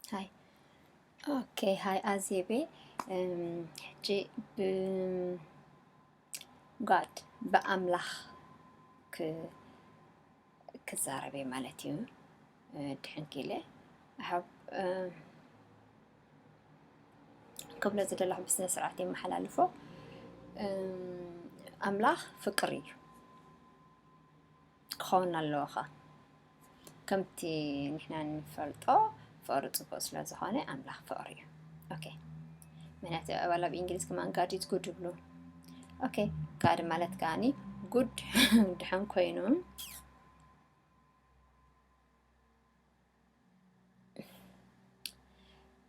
ሃይ። ኦኬ፣ ሃይ ኣዜቤ። እም፣ ሕጂ ብ-፣ God፣ ብኣምላኽ ክ-፣ ክዛረብ እየ ማለት እዩ። እ፣ ድሕን ክኢለ። ኣሕዋት፣ እ፣ ክብሎ ዝደለኹ ብስነ ስርዓት የመሓላልፎ። እም፣ ኣምላኽ ፍቅሪ እዩ። ክኸውን ኣለዎ ኸ። ከምቲ ንሕና እንፈልጦ ፍቕሪ ጽቡቕ ስለ ዝኾነ ኣምላኽ ፍቕሪ እዩ። ኦኬ። ምክንያቱ ዋላ ኣብ እንግሊዝ ከማን God is good ይብሉ። ኦኬ። God ማለት ከኣኒ ጉድ ድሓን ኮይኑ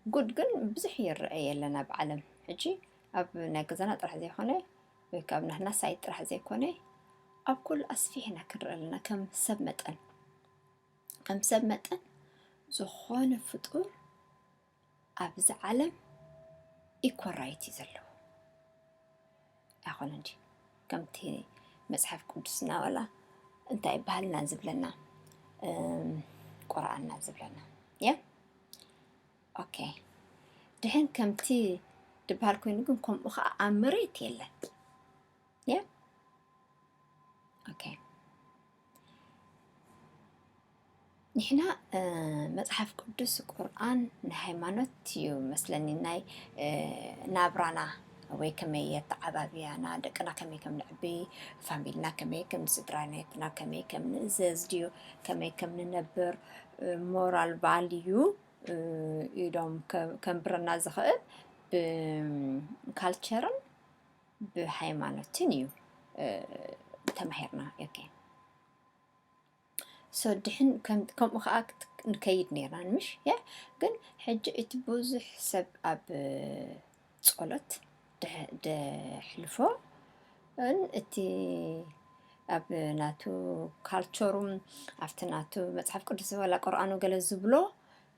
ጉድ ግን ብዙሕ ይረአ የለን ኣብ ዓለም። ሕጂ ኣብ ናይ ገዛና ጥራሕ ዘይኮነ ወይ ካብ ናህና ሳይት ጥራሕ ዘይኮነ ኣብ ኩሉ ኣስፊሕና ክንርኢ ኣለና። ከም ሰብ መጠን፣ ከም ሰብ መጠን ዝኾነ ፍጡር ኣብዚ ዓለም ኢኳል ራይት እዩ ዘለዎ። ኣይኮነን ድዩ? ከምቲ መጽሓፍ ቅዱስና ዋላ እንታይ ባህልና ዝብለና፣ እም፣ ቁርኣንና ዝብለና። ያ? ኦኬ። ድሕን ከምቲ ድበሃል ኮይኑ ግን ከምኡ ኸዓ ኣብ መሬት የለን። ያ? ኦኬ። ንሕና፣ እ፣ መጽሓፍ ቅዱስ፣ ቁርኣን ንሃይማኖት እዩ መስለኒ፣ ናይ፣ እ፣ ናብራና ወይ ከመይ የተዓባብያና፣ ደቅና ከመይ ከም ንዕቢ፣ ፋሚልና ከመይ ከም፣ ስድራቤትና ከመይ ከም ንእዘዝ ድዩ፣ ከመይ ከም ንነብር፣ እ፣ ሞራል ቫልዩ፣ እ፣ ኢዶም ከ-፣ ከንብረና ዝኽእል ብካልቸርን ብሃይማኖትን እዩ፣ እ፣ ተማሂርና። ኦኬ። ሶ ድሕን ከም-፣ ከምኡ ኸዓ ክት-፣ ንከይድ ነይርና ንምሽ? ያ፣ ግን ሕጂ እቲ ብዙሕ ሰብ ኣብ ጸሎት ደሕ-፣ ደሕልፎ፣ ን-፣ እቲ ኣብ ናቱ ካልቸሩ፣ ኣብቲ ናቱ መጽሓፍ ቅዱስ ዋላ ቁርኣኑ ገለ ዝብሎ፣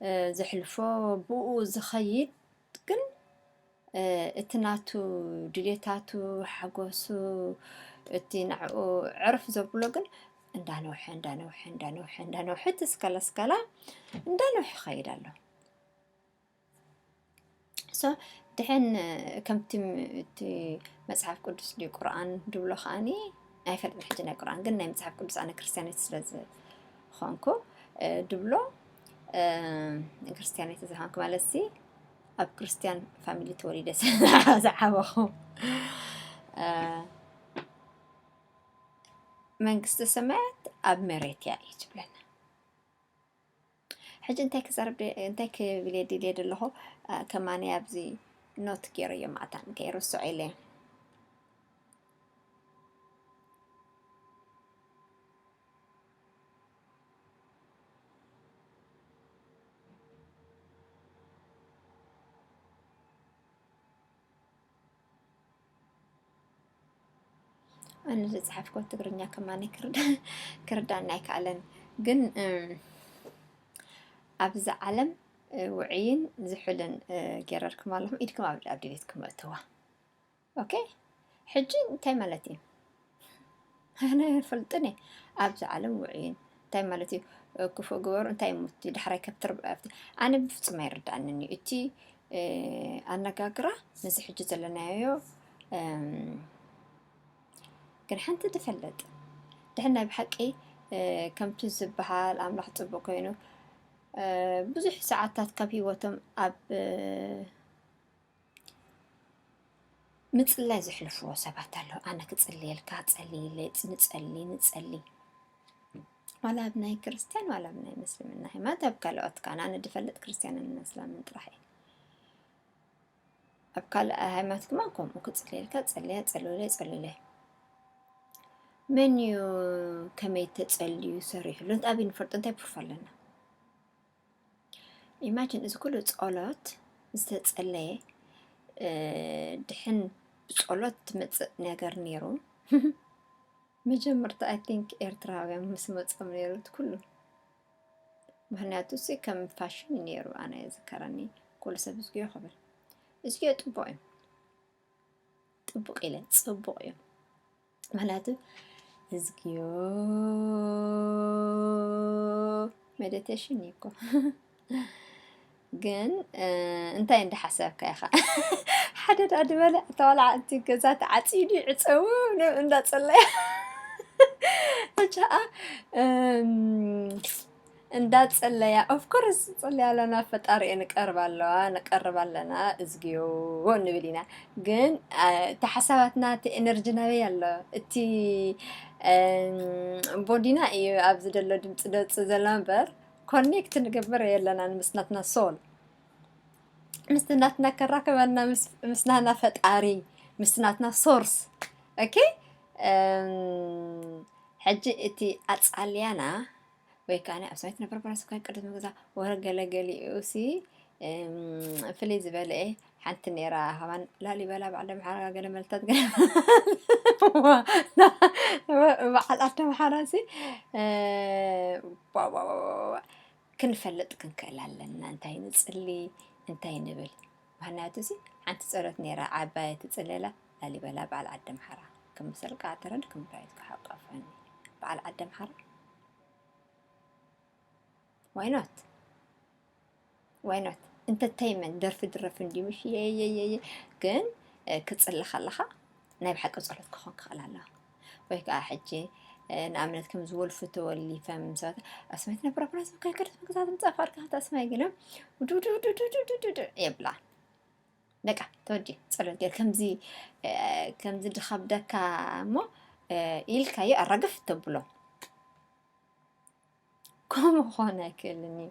እ፣ ዘሕልፎ ብኡ ዝኸይድ ግን፣ እ፣ እቲ ናቱ ድሌታቱ፣ ሓጎሱ፣ እቲ ንዕኡ ዕርፍ ዘብሎ ግን እንዳነውሐ፣ እንዳነውሐ፣ እንዳነውሐ፣ እንዳነውሐ፣ እቲ ስካላ ስካላ እንዳነውሐ ይኸይድ ኣሎ። ሶ፣ ድሕን፣ እ፣ ከምቲ ም-፣ እቲ መጽሓፍ ቅዱስ ድዩ ቁርኣን ድብሎ ከኣኒ፣ ኣይፈልጥን ሕጂ ናይ ቁርኣን፣ ግን ናይ መጽሓፍ ቅዱስ ኣነ ክርስትያኒት ስለ ዝኾንኩ፣ እ፣ ድብሎ፣ እ፣ ክርስትያኒት ዝኾንኩ ማለትሲ፣ ኣብ ክርስትያን ፋሚሊ ተወሊደ ስለ ዝዓበኹ፣ እ፣ መንግስተ ሰማያት ኣብ መሬት እያ እዩ ዝብለና። ሕጂ እንታይ ክዛረብ ደ-፣ እንታይ ክብል እየ ድልየ ዘለኹ? እ፣ ከማኒ ኣብዚ ኖት ገይረዮ ማዕታን ከይርስዖ ኢለ። ኣነ ዝጸሓፍኮ ትግርኛ ከማኒ ክርዳ-፣ ክርዳና ኣይከኣለን። ግን፣ እም፣ ኣብዚ ዓለም፣ እ፣ ውዕይን ዝሑልን፣ እ፣ ገይረልኩም ኣለኹም። ኢድኩም ኣብ፣ ኣብ ድሌትኩም እእትዋ። ኦኬ? ሕጂ እንታይ ማለት እዩ? ኣነ ኣይፈልጥን እየ። ኣብዚ ዓለም ውዕይን እንታይ ማለት እዩ? እ፣ ክፉእ ግበሩ፣ እንታይ ይሙት፣ ዳሕራይ ከብትር፣ ኣብቲ፣ ኣነ ብፍጹም ኣይርድኣንን እዩ። እቲ፣ እ፣ ኣነጋግራ ነዚ ሕጂ ዘለናዮ፣ እም፣ ግን ሓንቲ ትፈልጥ። ድሕን ናይ ብሓቂ፣ እ፣ ከምቲ ዝበሃል ኣምላኽ ጽቡቕ ኮይኑ፣ እ፣ ብዙሕ ሰዓታት ካብ ህይወቶም ኣብ፣ እ፣ ምጽላይ ዘሕልፍዎ ሰባት ኣለዉ። ኣነ ክጽልየልካ ጸልይለ፣ ጽ-፣ ንጸሊ፣ ንጸሊ። ዋላ ኣብ ናይ ክርስትያን፣ ዋላ ኣብ ናይ ምስልምና ሃይማኖት፣ ኣብ ካልኦት ከኣ፣ ኣነ ዝፈልጥ ክርስትያንን ምስላምን ጥራሕ እየ። ኣብ ካልእ ሃይማኖት ከማን ከምኡ ክጽልየልካ፣ ጸልያ፣ ጸልለ፣ ጸልለ። መን እዩ ከመይ ተጸልዩ ሰሪሕሉ? ኣበይ ንፈልጦ? እንታይ ፕሩፍ ኣለና? ኢማጂን፣ እዚ ኩሉ ጸሎት ዝተጸለየ፣ እ፣ ድሕን ብጸሎት ትመጽእ ነገር ነይሩ። መጀመርታ፣ I think፣ ኤርትራውያን ምስ መጾም ነይሩ እቲ ኩሉ። ምኽንያቱ፣ እሱ ከም ፋሽን እዩ ነይሩ፣ ኣነ ይዝከረኒ። ኩሉ ሰብ እዝግዮ ክብል። እዝግዮ ጽቡቕ እዩ። ጽቡቕ ኢለ፣ ጽቡቕ እዩ። ምኽንያቱ፣ እዝግዮ ሜዲቴሽን እዩ እኮ። ግን እንታይ እንዳሓሰብካ ኢኻ? ሓደ ደኣ ዝበለ፣ እታ ቆልዓ እቲ ገዛ ተዓጽዩ ድዩ ዕጸዉ እንዳጸለያ። ብቻኣ እንዳጸለያ፣ of course፣ ጽለያ ኣለና፣ ፈጣሪኤን ንቀርብ ኣለዋ፣ ንቀርብ ኣለና፣ እዝግዮ ንብል ኢና። ግን እቲ ሓሳባትና፣ እቲ ኤነርጂ ናበይ ኣሎ? እቲ ቦዲና እዩ ኣብዚ ደሎ ድምፂ ደውፅእ ዘሎ እምበር፣ ኮኔክት ንገብር የለናን ምስ ናትና ሶል፣ ምስ ናትና ከራከበና፣ ምስ ናትና ፈጣሪ፣ ምስ ናትና ሶርስ። ኦኬ። ሕጂ እቲ ኣጻልያና ወይ ከዓ ኣብ ሰማይ ትነብር ጓል ኣንስተይቲ ቅድስት መግዛ ወረ ገለ ገሊኡ ሲ ፍልይ ዝበለ ሓንቲ ነይራ። ከማን ላሊበላ በዓል ኣምሓራ ገለ መልታት ገለ በዓል ኣደ ኣምሓራ ሲ ክንፈልጥ ክንክእል ኣለና። እንታይ ንጽሊ እንታይ ንብል? ምክንያቱ ሲ ሓንቲ ጸሎት ነይራ ዓባይ ትጽለላ ላሊበላ በዓል ዓዲ ኣምሓራ ክምሰልካ ተረድ ክምራይት ክሓቀፈኒ በዓል ዓዲ ኣምሓራ ዋይኖት ዋይኖት ኢንተርተይንመንት ደርፊ ድረፍ እንዲ ምሽ የየየየ ግን ክጽሊ ከለኻ ናይ ብሓቂ ጸሎት ክኾን ክኽእል ኣለዋ። ወይ ከዓ ሕጂ ንኣብነት ከም ዝወልፉ ተወሊፈም ሰባት ኣስማይ ትነብረ ብራስ ከይከደት መግዛት ምጻፍ ኣርካ ኣስማይ ግነ ውድውድውድውድውድውድ የብላ። በቃ ተወዲ ጸሎት ገር ከምዚ ከምዚ ድኸብደካ እሞ ኢልካዮ ኣራግፍ ተብሎ። ከምኡ ክኾን ኣይክእልን እዩ።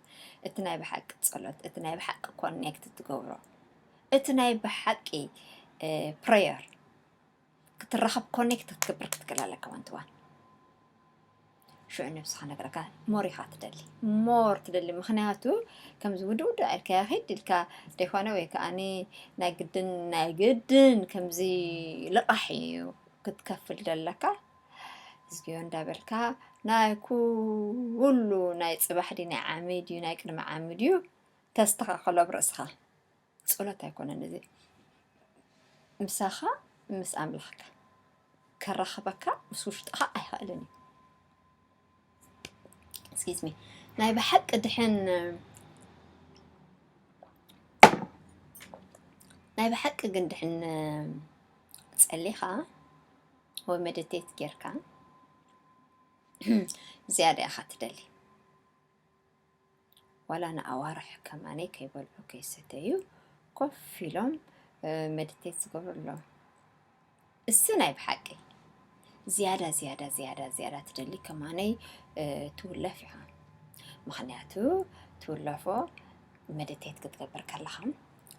እቲ ናይ ብሓቂ ጸሎት፣ እቲ ናይ ብሓቂ ኮኔክት ትገብሮ፣ እቲ ናይ ብሓቂ ፕሬየር ክትራኸብ ኮኔክት ክትገብር ክትክእል ኣለካ። ዋንትዋን ሽዑ ነብስኻ ነግረካ ሞር ኢኻ ትደሊ፣ ሞር ትደሊ። ምኽንያቱ ከምዚ ውድእ ውድእ ኣልካ ያኺድ ኢልካ ደይኮነ ወይ ከዓኒ ናይ ግድን ናይ ግድን ከምዚ ልቓሕ እዩ ክትከፍል ደለካ። እዝግዮ እንዳበልካ ናይ ኩሉ ናይ ጽባሕ ድዩ ናይ ዓሚ ድዩ ናይ ቅድሚ ዓሚ ድዩ ተስተኻኸሎ ኣብ ርእስኻ። ጸሎት ኣይኮነን እዚ። ምሳኻ ምስ ኣምላኽካ ከራኽበካ ምስ ውሽጥኻ ኣይኽእልን እዩ። Excuse me። ናይ ብሓቂ ድሕን ናይ ብሓቂ ግን ድሕን ጸሊኻ ወይ መዲቴት ጌርካ ዝያዳ ኢኻ ትደሊ። ዋላ ንኣዋርሕ ከማነይ ከይበልዑ ከይሰተዩ ኮፍ ኢሎም መዲቴት ዝገብሩ ኣለዉ። እሱ ናይ ብሓቂ ዝያዳ ዝያዳ ዝያዳ ዝያዳ ትደሊ ከማነይ ትውለፍ ኢኻ። ምኽንያቱ ትውለፎ መዲቴት ክትገብር ከለኻ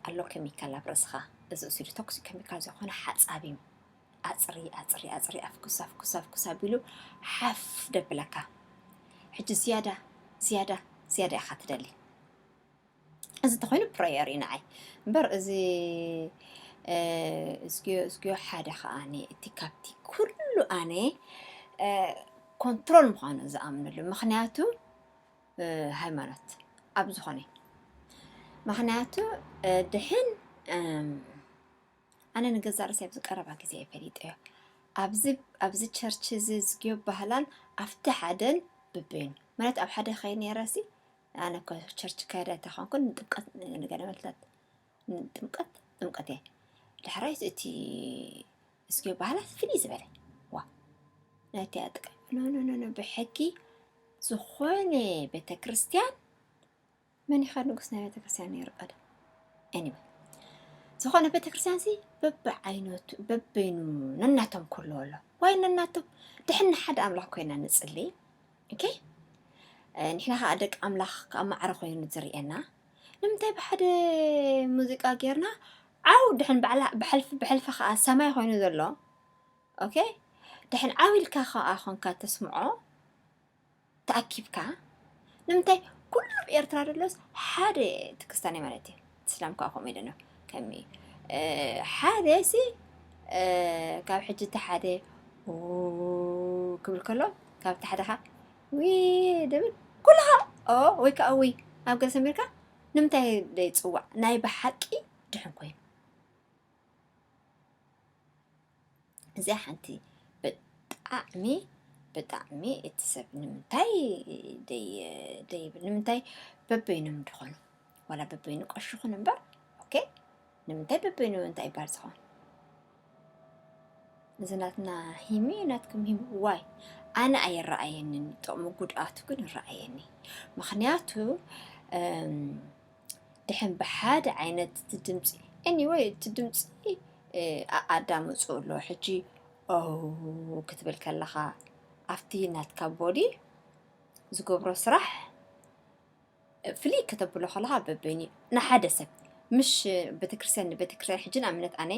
ኣሎ ኬሚካል ኣብ ርእስኻ፣ እዚ እሱ ዲቶክስ ኬሚካል ዝኾነ ሓጻብ እዩ። ኣጽሪ ኣጽሪ ኣጽሪ ኣፍኩስ ኣፍኩስ ኣፍኩስ ኣቢሉ ሓፍ ደብለካ። ሕጂ ዝያዳ ዝያዳ ዝያዳ ኢኻ ትደሊ። እዚ እንተኾይኑ ፕሬየር እዩ ንዓይ እምበር እዚ እዝግዮ እዝግዮ ሓደ ከዓኒ እቲ ካብቲ ኩሉ ኣነ ኮንትሮል ምዃኑ ዝኣምነሉ ምኽንያቱ ሃይማኖት ኣብ ዝኾነ ምኽንያቱ ድሕን ኣነ ንገዛእ ርእሰይ ኣብዚ ቀረባ ግዜ እየ ፈሊጠዮ። ኣብዚ ኣብዚ ቸርች እዚ ዝግዮ ባህላን ኣብቲ ሓደን ብበይኑ ማለት ኣብ ሓደ ከይ ነይረሲ ኣነ እኮ ቸርች ከደ ተኾንኩ ንጥምቀት ንገለ መልታት ንጥምቀት ጥምቀት እየ። ዳሕራይ እቲ እስኪ ባህላት ፍልይ ዝበለ ዋ ናይቲ ኣጥቀ ኖ ኖ ኖ ኖ ብሕጊ ዝኾነ ቤተ ክርስቲያን መን ኢኻ ንጉስ ናይ ቤተክርስትያን ነይሩ ቀደም? Anyway ዝኾነ ቤተክርስትያን ሲ በብዓይነቱ በበይኑ ነናቶም ከለዉ ኣሎ ዋይ ነናቶም ድሕን ንሓደ ኣምላኽ ኮይና ንጽሊ። ኦኬ ንሕና ከዓ ደቂ ኣምላኽ ከዓ ማዕረ ኮይኑ ዝርእየና ንምንታይ ብሓደ ሙዚቃ ጌርና ዓው ድሕን ባዕላ ብሕልፊ ብሕልፊ ከዓ ሰማይ ኮይኑ ዘሎ ኦኬ ድሕን ዓው ኢልካ ከዓ ኮንካ ተስምዖ ተኣኪብካ ንምንታይ ኩሉ ኣብ ኤርትራ ደሎስ ሓደ ትክስታኒ ማለት እዩ ስላም ከዓ ከምኡ ኢለና ከሚ ሓደ ሲ ካብ ሕጂ እቲ ሓደ ክብል ከሎ ካብ እቲ ሓደ ከዓ ዊ ድብል ኩልኻ ኦ ወይ ከዓ ዊ ኣብ ገለ ሰሚርካ ንምንታይ ደይፅዋዕ ናይ ብሓቂ ድሕን ኮይኑ እዚኣ ሓንቲ ብጣዕሚ ብጣዕሚ እቲ ሰብ ንምንታይ ደይብል ንምንታይ በበይኖም ድኾኑ ዋላ በበይኑ ቀሺ ይኹን እምበር፣ ኦኬ፣ ንምንታይ በበይኑ እንታይ ይባል ዝኸውን? እዚ ናትና ሂም እዩ፣ ናትኩም ሂም ዋይ? ኣነ ኣይረኣየንን፣ ጥቕሚ ጉድኣቱ ግን ይረኣየኒ። ምኽንያቱ፣ እም፣ ድሕን ብሓደ ዓይነት እቲ ድምፂ፣ ኤኒወይ፣ እቲ ድምፂ፣ እ፣ ኣ-፣ ኣዳምፁ ኣሎ። ሕጂ ኦ ክትብል ከለኻ፣ ኣብቲ ናትካ ቦዲ ዝገብሮ ስራሕ ፍልይ ከተብሎ ከለኻ በበይኑ እዩ። ንሓደ ሰብ፣ ምሽ ቤተክርስትያን ንቤተክርስትያን፣ ሕጂ ንኣብነት ኣነ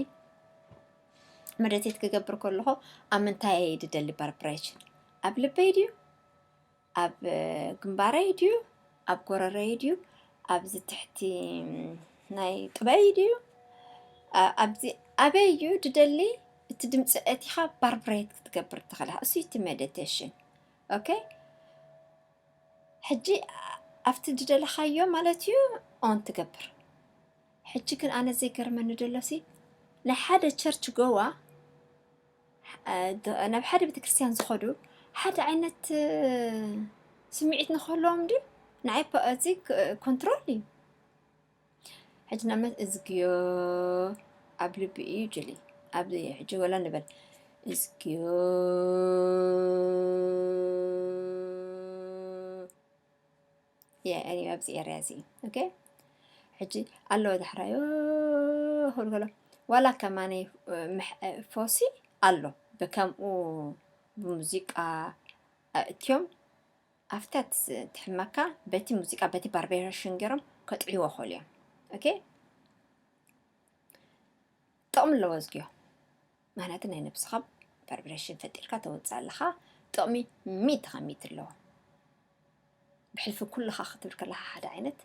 መደቴት ክገብር ከለኹ ኣብ ምንታይ እየ ድደሊ ቫይብሬሽን? ኣብ ልበይ ድዩ? ኣብ ግንባረይ ድዩ? ኣብ ጎረረይ ድዩ? ኣብዚ ትሕቲ ናይ ጥበይ ድዩ? ኣ-፣ ኣብዚ ኣበይ እዩ ድደሊ? እቲ ድምፂ ኣእቲኻ ቫይብሬት ክትገብር ትኽእል ኢኻ። እሱ እቲ ሜዲቴሽን። ኦኬ? ሕጂ ኣብቲ ዝደለኻዮ ማለት እዩ ኦን ትገብር። ሕጂ ግን ኣነ ዘይገርመኒ ደሎሲ፣ ናይ ሓደ ቸርች ጎዋ፣ እ፣ ድ-፣ ናብ ሓደ ቤተክርስትያን ዝኸዱ ሓደ ዓይነት፣ እ፣ ስምዒት ንክህልዎም ድዩ? ንዓይ ፖ-፣ እዚ ክ-፣ ኮንትሮል እዩ። ሕጂ ንኣብነት እዝግዮ ኣብ ልቢ እዩ ጁሊ። ኣብዚ ሕጂ ወላ ንበል እዝግዮ። የ-፣ እኔ ኣብዚ ኤርያ እዚ፣ ኦኬ። ሕጂ ኣለወ ዳሕራዮ ክብል ከሎ፣ ዋላ ከማነይ፣ እ፣ ምሕ-፣ እ፣ ፎሲ ኣሎ። ብከምኡ ብሙዚቃ ኣእትዮም፣ ኣብታ ትስ-፣ ትሕመካ በቲ ሙዚቃ፣ በቲ ቫይብሬሽን ገይሮም ከጥዕይዎ ይኽእሉ እዮም። ኦኬ? ጥቕሚ ኣለዎ እዝግዮ። ምኽንያቱ ናይ ነብስኻ ቫይብሬሽን ፈጢርካ ተውፅእ ኣለኻ። ጥቕሚ ሚእቲ ካብ ሚእቲ ኣለዎ። ብሕልፊ ኩልኻ ክትብል ከለኻ ሓደ ዓይነት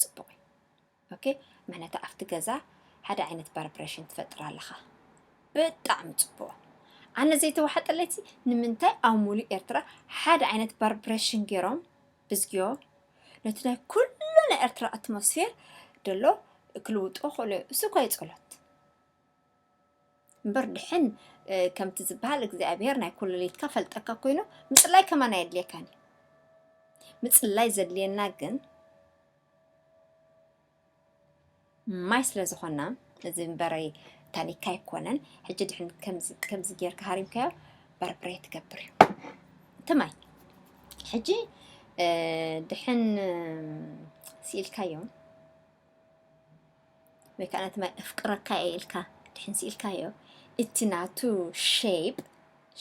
ፅቡቕ እዩ። ኦኬ? ምኽንያቱ ኣብቲ ገዛ ሓደ ዓይነት ቫይብሬሽን ትፈጥር ኣለኻ። ብጣዕሚ ፅቡቕ። ኣነ ዘይተዋሓጠለይሲ ንምንታይ ኣብ ሙሉእ ኤርትራ ሓደ ዓይነት ቫይብሬሽን ገይሮም ብዝግዮ ነቲ ናይ ኩሉ ናይ ኤርትራ ኣትሞስፌር ደሎ ክልውጦ ክእሉ እዩ። እሱ እኮ እዩ ጸሎት። እምበር ድሕን፣ እ፣ ከምቲ ዝበሃል እግዚኣብሔር ናይ ኩሉ ሌትካ ፈልጠካ ኮይኑ ምጽላይ ከማን ኣየድልየካን እዩ። ምጽላይ ዘድልየና ግን ማይ ስለ ዝኾና፣ እዚ እምበረይ ታኒካ ኣይኮነን። ሕጂ ድሕን ከምዚ፣ ከምዚ ጌርካ ሃሪምካዮ ቫይብሬት ትገብር እዩ። እቲ ማይ። ሕጂ፣ እ፣ ድሕን፣ እ፣ ስኢልካዮ፣ ወይ ከዓ ነቲ ማይ እፍቅረካ እየ ኢልካ ድሕን ስኢልካዮ፣ እቲ ናቱ ሼፕ፣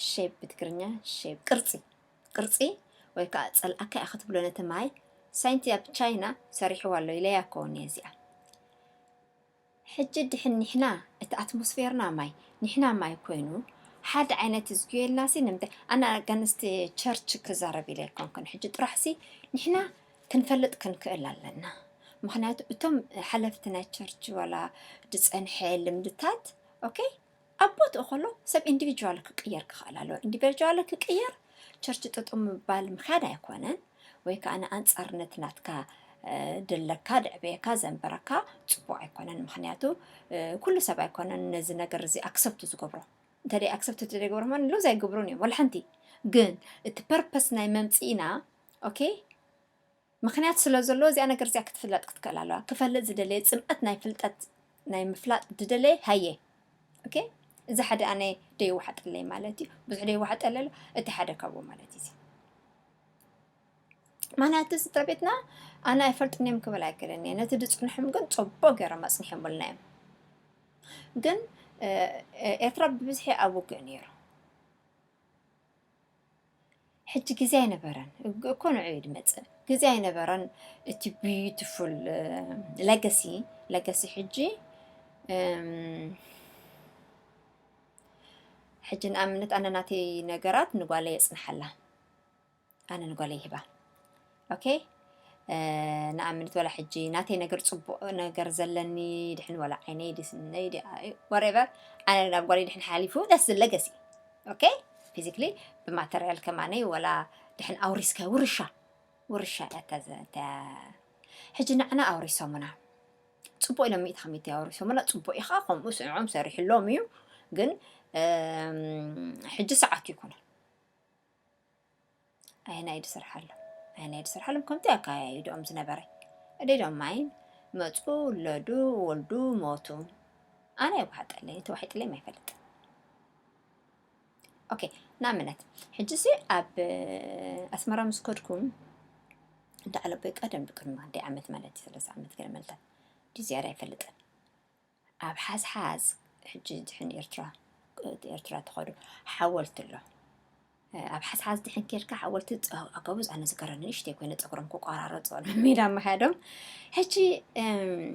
ሼፕ ብትግርኛ ሼፕ፣ ቅርጺ፣ ቅርጺ ወይ ከዓ ጸልኣካ እያ ክትብሎ ነቲ ማይ። ሳይንቲ ኣብ ቻይና ሰሪሕዋ ኣሎ ኢለያ ከውን እየ እዚኣ። ሕጂ ድሕን ንሕና እቲ ኣትሞስፌርና ማይ፣ ንሕና ማይ ኮይኑ ሓደ ዓይነት ዝጉየልና ሲ ንምንታይ? ኣነ ኣጋንስቲ ቸርች ክዛረብ ኢለ ኣይኮንኩን። ሕጂ ጥራሕ ሲ ንሕና ክንፈልጥ ክንክእል ኣለና። ምኽንያቱ እቶም ሓለፍቲ ናይ ቸርች ዋላ ዝጸንሐ ልምድታት፣ ኦኬ፣ ኣብ ቦትኡ ከሎ ሰብ ኢንዲቪጁዋል ክቅየር ክኽእል ኣለዎ። ኢንዲቪጁዋል ክቅየር ቸርች ጥጡም ምባል ምኽያድ ኣይኮነን፣ ወይ ከዓ ንኣንጻርነት ናትካ፣ እ፣ ድለካ፣ ድዕበየካ፣ ዘንበረካ ጽቡቕ ኣይኮነን። ምኽንያቱ፣ እ፣ ኩሉ ሰብ ኣይኮነን ነዚ ነገር እዚ ኣክሰፕት ዝገብሮ። እንተደይ ኣክሰፕት ዘይገብሮ ማለት ሉዝ ኣይገብሩን እዮም፣ ወላ ሓንቲ። ግን እቲ ፐርፐስ ናይ መምጽኢና፣ ኦኬ፣ ምኽንያት ስለ ዘለዎ እዚኣ ነገር እዚኣ ክትፍለጥ ክትክእል ኣለዋ። ክፈልጥ ዝደለየ ጽምኣት ናይ ፍልጠት፣ ናይ ምፍላጥ ዝደለየ ሃየ። ኦኬ? እዚ ሓደ ኣነ ደይወሓጠለይ ማለት እዩ። ብዙሕ ደይወሓጠለይ ኣሎ፣ እቲ ሓደ ካብኡ ማለት እዩ። እዚ ማለት ስድራ ቤትና ኣነ ኣይፈልጥን እዮም ክብል ኣይክእልን እየ። ነቲ ዝጽንሖም ግን ጽቡቕ ገይሮም ኣጽኒሖምልና እዮም። ግን፣ እ፣ እ፣ ኤርትራ ብብዝሒ ኣብ ውግእ ነይሩ። ሕጂ ግዜ ኣይነበረን። እግ-፣ እኮ ንዑ እዩ ዝመጽእ። ግዜ ኣይነበረን። እቲ ቢዩቲፉል፣ እ፣ ለገሲ፣ ለገሲ ሕጂ፣ እም፣ ሕጂ ንኣብነት ኣነ ናተይ ነገራት ንጓለይ የጽንሓላ። ኣነ ንጓለይ ይህባ። ኦኬ? እ፣ ንኣብነት ዋላ ሕጂ ናተይ ነገር ጽቡቕ ነገር ዘለኒ ድሕን ዋላ ዓይነይ ድስነይ ዲ-፣ ወሬቨር፣ ኣነ ናብ ጓለይ ድሕን ሓሊፉ፣ that's the legacy። ኦኬ? ፊዚክሊ ብማተርያል ከማነይ ዋላ ድሕን ኣውሪስካ ውርሻ፣ ውርሻ እያ እታ ዘ-፣ እታ ሕጂ ንዓና ኣውሪሶምና። ጽቡቕ ኢሎም ሚእቲ ካብ ሚእቲ ኣውሪሶምና፣ ጽቡቕ ኢኻ፣ ከምኡ ስዕዖም ሰሪሕሎም እዩ። ግን፣ እም፣ ሕጂ ሰዓቱ ይኮነ። ኣየናይ ድስርሓሎም? ኣየናይ ድስርሓሎም? ከምቲ ኣካያይድኦም ዝነበረ። I don't mind። መፁ፣ ወለዱ፣ ወልዱ፣ ሞቱ። ኣነ የዋሕጠለይ፣ ተዋሒጥለይ ኣይፈልጥ። ኦኬ፣ ንኣብነት ሕጂ ሲ ኣብ ኣስመራ ምስ ከድኩም፣ እንዳ ዓለቦይ ቀደም፣ ቅድሚ ክንደይ ዓመት ማለት እዩ፣ ሰለስተ ዓመት ገለ መልታት፣ እንዲ ዝያዳ ኣይፈልጥን። ኣብ ሓዝሓዝ ሕጂ ድሕን ኤርትራ፣ ኤርትራ ተኸዱ ሓወልቲ ኣሎ። ኣብ ሓዝሓዝ ድሕን ኬድካ ሓወልቲ ጸ-፣ ኣጋቡዝ ኣነ ዝገረኒ ንእሽተይ ኮይነ ጸጉሮም ክቆራረጹ ኣብ ሜዳ ምኻዶም። ሕጂ፣ እም፣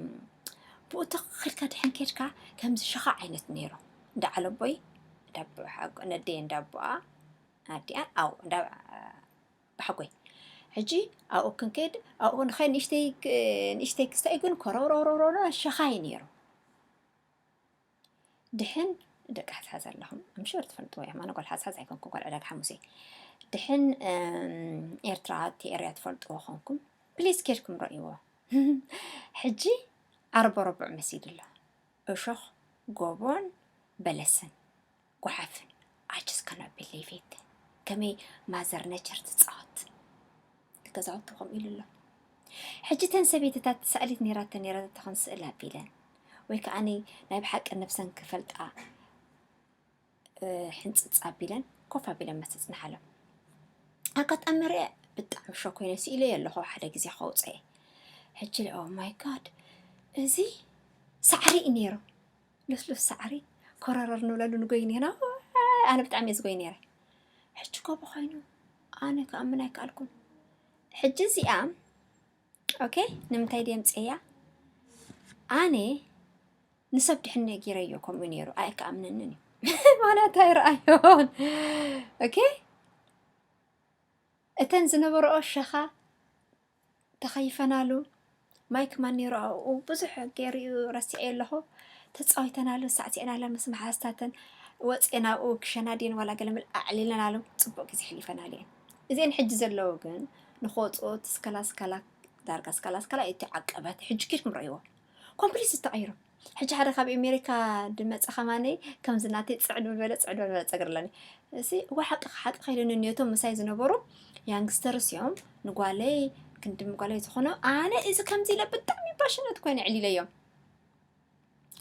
ብኡ ተኽ ኢልካ ድሕን ኬድካ ከምዚ ሸኻ ዓይነት ነይሩ። እንዳ ዓለቦይ፣ እንዳ ኣቦ-፣ ሓጎ-፣ ነደይ እንዳ ኣቦኣ፣ ኣዲኣን፣ ኣው፣ እንዳ ብሓጎይ። ሕጂ ኣብኡ ክንከይድ፣ ኣብኡ ንኸይድ ንእሽተይ ክ-፣ ንእሽተይ ክስታይ ግን ኮረውረውረውረው ሸኻ እዩ ነይሩ። ድሕን ደቂ ሓዝሓዝ ኣለኹም፣ I'm sure ትፈልጥዎ እዮም። ኣነ ጓል ሓዝሓዝ ኣይኮንኩን፣ ጓል ዕዳጋ ሓሙስ እየ። ድሕን፣ እም፣ ኤርትራ እቲ ኤርያ ትፈልጥዎ ኾንኩም፣ ፕሊዝ ኬድኩም ረእይዎ። ሕጂ ዓርበ ረቡዕ መሲሉ ኣሎ። እሾኽ፣ ጎቦን በለስን፣ ጓሓፍን። I just cannot believe it። ከመይ ማዘር ነቸር ትጻወት። ገዛውቲ ከምኡ ኢሉ ኣሎ። ሕጂ እተን ሰበይትታት ሰኣሊት ነይራተን ነይራ ተኾን ስእል ኣቢለን፣ ወይ ከኣ ናይ ብሓቂ ነብሰን ክፈልጣ፣ እ፣ ሕንጽጽ ኣቢለን ኮፍ ኣቢለን መስ ተጽንሓሎም። ኣጋጣሚ ርአ ብጣዕሚ ሾክ ኮይነ ስኢለዮ ኣለኹ ሓደ ግዜ ከውፅአ። ሕጂ፣ ኦ ማይ ጋድ፣ እዚ ሳዕሪ እዩ ነይሩ። ልስሉስ ሳዕሪ ኮረረር ንብለሉ ንጎይ ነና። ኣነ ብጣዕሚ እየ ዝጎይ ነይረ። ሕጂ ጎቦ ኮይኑ ኣነ ክኣምን ኣይከኣልኩን። ሕጂ እዚኣ፣ ኦኬ፣ ንምንታይ ድየ ኣምፅኤያ? ኣነ ንሰብ ድሕን ነጊረዮ ከምኡ ነይሩ ኣይከኣምነንን እዩ። ምኽንያቱ ኣይረኣዮን። ኦኬ፣ እተን ዝነበረኦ ሸኻ ተኸይፈናሉ። ማይክ ማን ነይሩ ኣብኡ ብዙሕ ገይሩ እዩ ረሲዐ ኣለኹ። ተፃዊተናሉ፣ ሳዕሲዕናለን ምስ መሓዝታተን ወፂኤ ናብኡ ክሸና ድየን ዋላ ገለ ምል ኣዕሊለናሉ። ፅቡቅ ግዜ ሕሊፈናሉ እየን። እዚአን ሕጂ ዘለዉ ግን ንክወፅኡ እቲ ስከላ ስከላ ዳርጋ ስከላ ስከላ እዩ እቲ ዓቀበት። ሕጂ ኬድኩም ረእይዎ። ኮምፕሊት ዝተቐይሩ። ሕጂ ሓደ ካብ ኣሜሪካ ድመፀ ከማነይ ከምዚ ናተይ ፅዕድ ምበለ ፅዕድ ምበለ ፀግሪ ኣለኒ። እዚ እዋ ሓቂ ሓቂ ከይደኒ ነቶም ምሳይ ዝነበሩ ያንግስተርስ እዮም። ንጓለይ ክንዲ ጓለይ ዝኾነ ኣነ እዚ ከምዚ ኢለ ብጣዕሚ ፓሽነት ኮይነ ዕሊለዮም።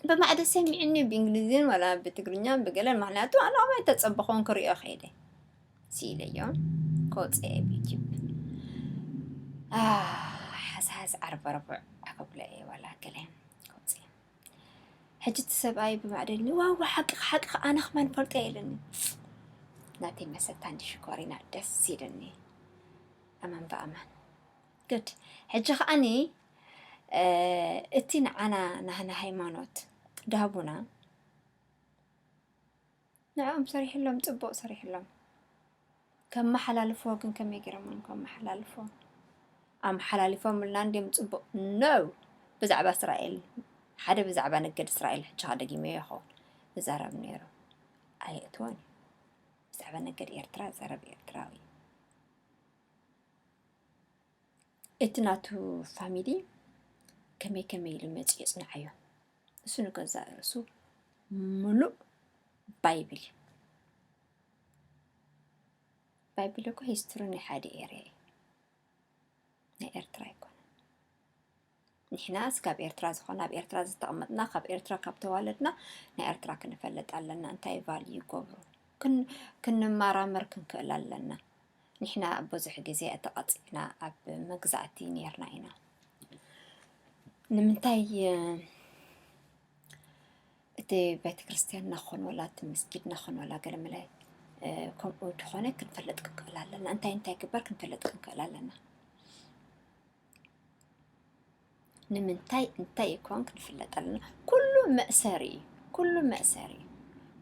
ብማዕደ ሰሚዕኒ ብእንግሊዝን ዋላ ብትግርኛን ብገለን፣ ምኽንያቱ ኣነ ከማይ ተጸበኹን ክሪኦ ከይደ ስኢለዮም ከውፅአ ኣብ ዩቲዩብ። ኣህ፣ ሓዝሓዝ ዓርበ ረቡዕ ኣከብሎ እየ ዋላ ገለ ከውፅእ። ሕጂ እቲ ሰብኣይ ብማዕደልኒ፣ ዋው፣ ሓቂ፣ ሓቂ፣ ኣነ ከማን ፈልጦ እየ ኢለኒ። ናተይ መሰታ እንዲ ሽኮሪና ደስ ኢለኒ። ኣማን ብኣማን። ግድ። ሕጂ ከኣኒ፣ እ፣ እቲ ንዓና ናህና ሃይማኖት ዳቡና፣ ንዕኦም ሰሪሕሎም፣ ጽቡቕ ሰሪሕሎም። ከመሓላልፍዎ ግን ከመይ ገይሮም እዮም ከመሓላልፍዎ? ኣመሓላሊፎምልና እንድዮም ጽቡቕ? No! ብዛዕባ እስራኤል፣ ሓደ ብዛዕባ ነገድ እስራኤል ሕጂ ከኣ ደጊመዮ ይኸውን። ይዛረብ ነይሩ። ኣየእትዎን እዩ። ብዛዕባ ነገድ ኤርትራ ዝዛረብ ኤርትራዊ። እቲ ናቱ ፋሚሊ ከመይ ከመይ ኢሉ መጺኡ የጽንዓዮ። እሱ ንገዛእ ርእሱ ምሉእ ባይብል እዩ። ባይብል እኮ ሂስትሪ ናይ ሓደ ኤርያ እዩ። ናይ ኤርትራ ኣይኮነን። ንሕናስ ካብ ኤርትራ ዝኾና፣ ኣብ ኤርትራ ዝተቐመጥና፣ ካብ ኤርትራ ካብ ተዋለድና፣ ናይ ኤርትራ ክንፈልጥ ኣለና። እንታይ ቫልዩ ይገብሩ? ክን-፣ ክንመራመር ክንክእል ኣለና። ንሕና ብዙሕ ግዜ ተቐጺዕና ኣብ መግዛእቲ ኔርና ኢና። ንምንታይ፣ እ፣ እቲ ቤተክርስትያንና ክኾን ወላ እቲ መስጊድና ክኾን ወላ ገለ መለ፣ እ፣ ከምኡ እንተኾነ ክንፈልጥ ክንክእል ኣለና። እንታይ እንታይ ግበር ክንፈልጥ ክንክእል ኣለና። ንምንታይ እንታይ ይኮን ክንፍለጥ ኣለና። ኩሉ መእሰሪ እዩ። ኩሉ መእሰሪ እዩ።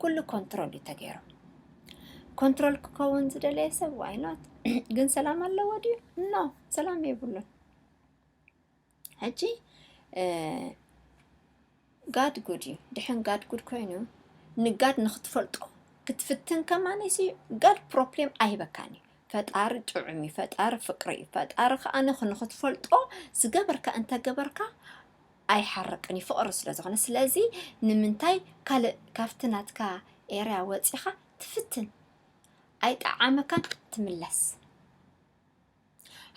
ኩሉ ኮንትሮል እዩ ተገይሩ። ኮንትሮል ክከውን ዝደለየ ሰብ ዋይኖት ግን ሰላም ኣለዎ ድዩ? ኖ፣ ሰላም የብሉን። ሕጂ፣ እ፣ ጋድ ጉድ እዩ። ድሕን ጋድ ጉድ ኮይኑ፣ ንጋድ ንክትፈልጦ ክትፍትን ከማነሲ፣ ጋድ ፕሮብሌም ኣይህበካን እዩ። ፈጣሪ ጥዑም እዩ፣ ፈጣሪ ፍቅሪ እዩ። ፈጣሪ ከኣ ንኽ-፣ ንክትፈልጦ ዝገበርካ እንተገበርካ ኣይሓርቅን እዩ፣ ፍቅሪ ስለ ዝኾነ። ስለዚ ንምንታይ ካልእ ካብቲ ናትካ ኤርያ ወጺኻ ትፍትን? ኣይጠዓመካን፣ ትምለስ።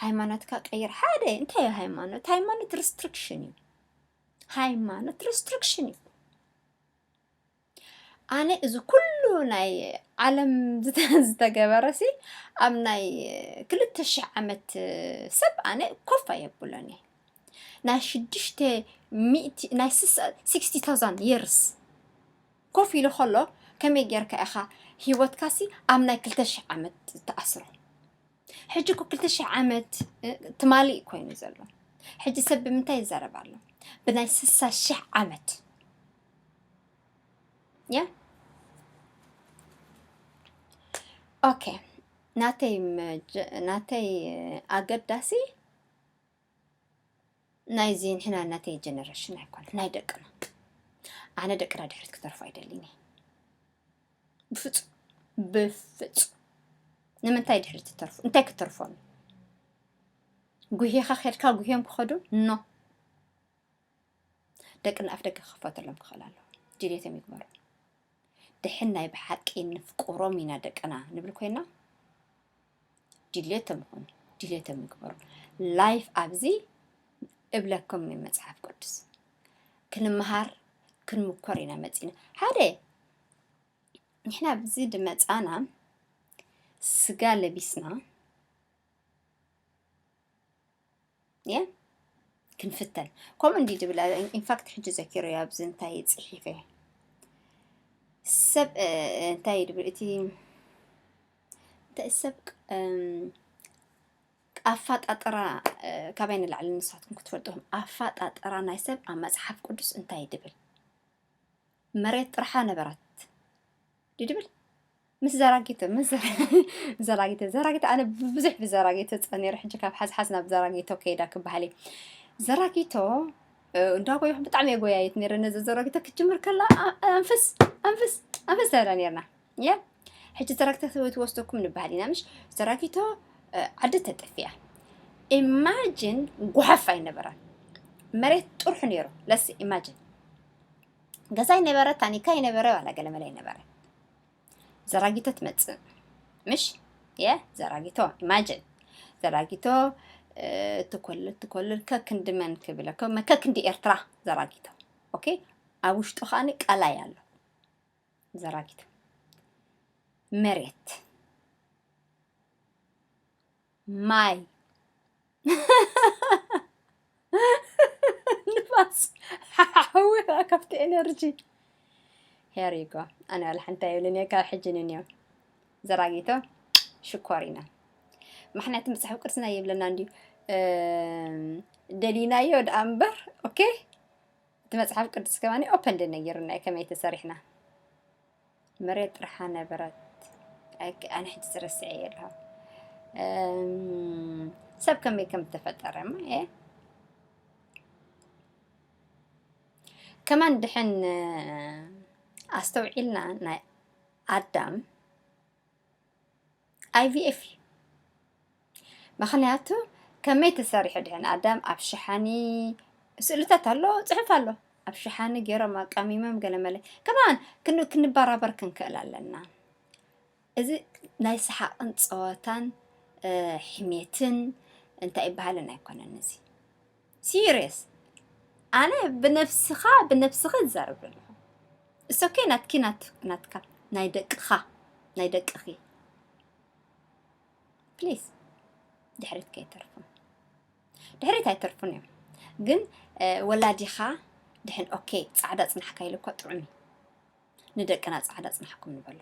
ሃይማኖትካ ቀይር። ሓደ፣ እንታይ እዩ ሃይማኖት? ሃይማኖት ሪስትሪክሽን እዩ። ሃይማኖት ሪስትሪክሽን እዩ። ኣነ እዚ ኩሉ ናይ ዓለም ዝተገበረ ሲ ኣብ ናይ ክልተ ሽሕ ዓመት ሰብ ኣነ ኮፍ ኣየብሎን እየ። ናይ ሽዱሽተ ሚእቲ ናይ ስሳ- sixty thousand years ኮፍ ኢሉ ከሎ ከመይ ጌርካ ኢኻ ህይወትካ ሲ ኣብ ናይ ክልተ ሽሕ ዓመት ትኣስሮ? ሕጂ እኮ ክልተ ሽሕ ዓመት ትማሊ ኮይኑ ዘሎ። ሕጂ ሰብ ብምንታይ ይዛረብ ኣሎ? ብናይ ስሳ ሽሕ ዓመት። ያ ኦኬ። ናተይ መጀ- ናተይ ኣገዳሲ ናይዚ ንሕና ናተይ ጀነሬሽን ኣይኮን ናይ ደቅና። ኣነ ደቅና ድሕሪት ክተርፎ ኣይደልን እየ። ብፍጹም ብፍጹም። ንምንታይ ድሕሪት ትተርፉ? እንታይ ክተርፎም? ጉሂኻ ኸድካ ጉሂዮም ክኸዱ ኖ። ደቅና ኣፍ ደገ ክኸፈተሎም ክኽእል ኣለዎ። ድሌቶም ይግበሩ። ድሕን ናይ ብሓቂ ንፍቅሮም ኢና ደቅና ንብል ኮይና ድሌቶም ይኹን ድሌቶም ይግበሩ። ላይፍ ኣብዚ እብለኩም እዩ መጽሓፍ ቅዱስ ክንመሃር ክንምኮር ኢና መጺና። ሓደ ንሕና ኣብዚ ድመጻና ስጋ ለቢስና የ ክንፍተን ከምኡ እንዲ ድብል ኢንፋክት ሕጂ ዘኪሮ ኣብዚ እንታይ ጽሒፈ ሰብ እንታይ ድብል እቲ እንታይ ሰብ ኣፋጣጥራ ካባይ ንላዕሊ ንስኻትኩም ክትፈልጥኹም ኣፋጣጥራ ናይ ሰብ ኣብ መጽሓፍ ቅዱስ እንታይ ድብል መሬት ጥርሓ ነበራት ድብል ምስ ዘራጊቶ ምስ ዘራጊቶ ዘራጊቶ ኣነ ብዙሕ ብዘራጊቶ ፀኒሩ ሕጂ ካብ ሓዝሓዝ ናብ ዘራጊቶ ከይዳ ክበሃል እዩ። ዘራጊቶ እንዳጎይኹ ብጣዕሚ የጎያየት ነረ ነዚ ዘራጊቶ ክትጅምር ከላ ኣንፍስ ኣንፍስ ኣንፍስ ተብላ ነርና የ ሕጂ ዘራጊቶ ትወስደኩም ንበሃል ኢና ምሽ ዘራጊቶ ዓዲ ተጠፊያ ኢማጂን ጓሓፍ ኣይነበረን መሬት ጥርሑ ነይሩ ለስ ኢማጂን ገዛ ይነበረ ታኒካ ይነበረ ዋላ ገለመለ ይነበረ ዘራጊቶ ትመጽእ ምሽ የ ዘራጊቶ ኢማጂን ዘራጊቶ ትኮልል ትኮልል ከክንዲ መን ክብለ ከክንዲ ኤርትራ ዘራጊቶ ኦኬ ኣብ ውሽጡ ከዓኒ ቀላይ ኣሎ ዘራጊቶ መሬት ማይ ንፋስ ሓዊ ካብቲ ኤነርጂ ሄሪጎ ኣነ ዋላ ሓንቲ የብልን እየ ካብ ሕጂ ንንዮ ዘራጊቶ ሽኮር ኢና ምክንያቱ መፅሓፍ ቅዱስና ይብለና እንድዩ ደሊናዮ ደኣ እምበር ኦኬ እቲ መፅሓፍ ቅዱስ ከማኒ ኦፐን ደነጊሩና እዩ ከመይ ተሰሪሕና መሬት ጥርሓ ነበረት ኣነ ሕጂ ዝረስዐ የለ ሰብ ከመይ ከም ተፈጠረ ማ የ ከማን ድሕን ኣስተውዒልና ናይ ኣዳም ኣይቪኤፍ እዩ ምክንያቱ ከመይ ተሰሪሑ ድሕን ኣዳም ኣብ ሸሓኒ ስእልታት ኣሎ ፅሑፍ ኣሎ ኣብ ሸሓኒ ገይሮም ኣቃሚሞም ገለመለ ከማን ክንበራበር ክንክእል ኣለና እዚ ናይ ሰሓቕን ፀወታን ሕሜትን እንታይ ይበሃልን ኣይኮነን እዚ serious ኣነ ብነብስኻ ብነብስኺ ዝዛረብ ዘለኹ it's okay ናትኪ ናትካ ናይ ደቅኻ ናይ ደቅኺ please ድሕሪት ከይተርፉ ድሕሪት ኣይተርፉን እዮም ግን ወላዲኻ ድሕን okay ፃዕዳ ፅናሕካ ኢሉ እኮ ጥዑም እዩ ንደቅና ፃዕዳ ፅናሕኩም ንበሎ